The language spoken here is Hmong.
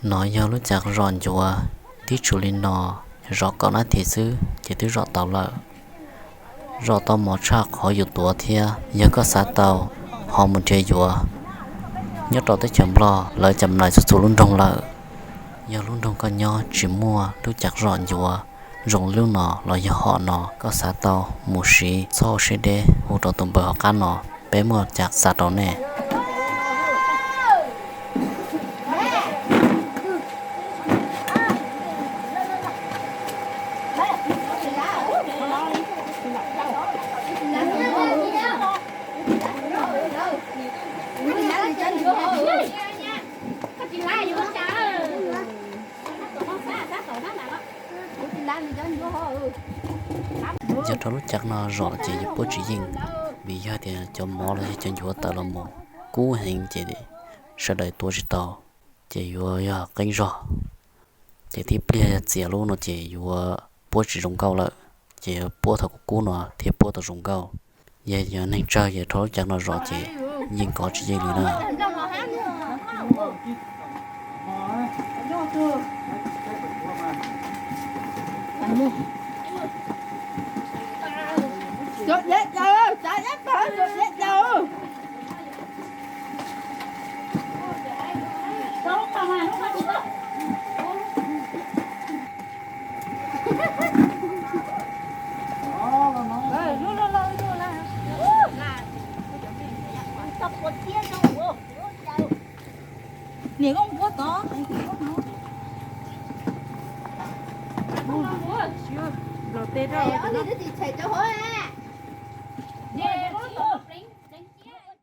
No yog lub cav zom ncuav, tib tsuas li no, zom kaum nab this xwb ces twb zom tau lawm. Zom tau mos tshaj qhov yus tuav thiab. Yog koj xav tau, ho mus nrhiav yuav nyob rau teb chaws Nplog lawv cov mlais txhua txhua lub nroog lawm. Yog lub nroog koj nyob tsis muaj lub cav zom ncuav zoo li lub no los yog hom no, koj xav tau mus siv txhob siab deb hu rau tus npawb hauv qab no, peb muaj cav xa rau nej. Nyob rau lub cav no zom ces yus puab tsis yeej, vim yog tias cov mov los yog cov ncuav tawm los mus kub heev ces sawv daws tuav tsis tau, ces yuav yog qeeb zog. Ces tib pliag txias lub no ces yuav puab tsis zoo nkauj lawm, ces yuav puab thaum kub kub no thiaj puab tau zoo nkauj. Yog cov neeg tsawg ces rho lub cav no zom ces yeej kov tsis yeej li na. Niam koj mus puab tod. Los tes rau, ib tug tsis tshais rau hauv.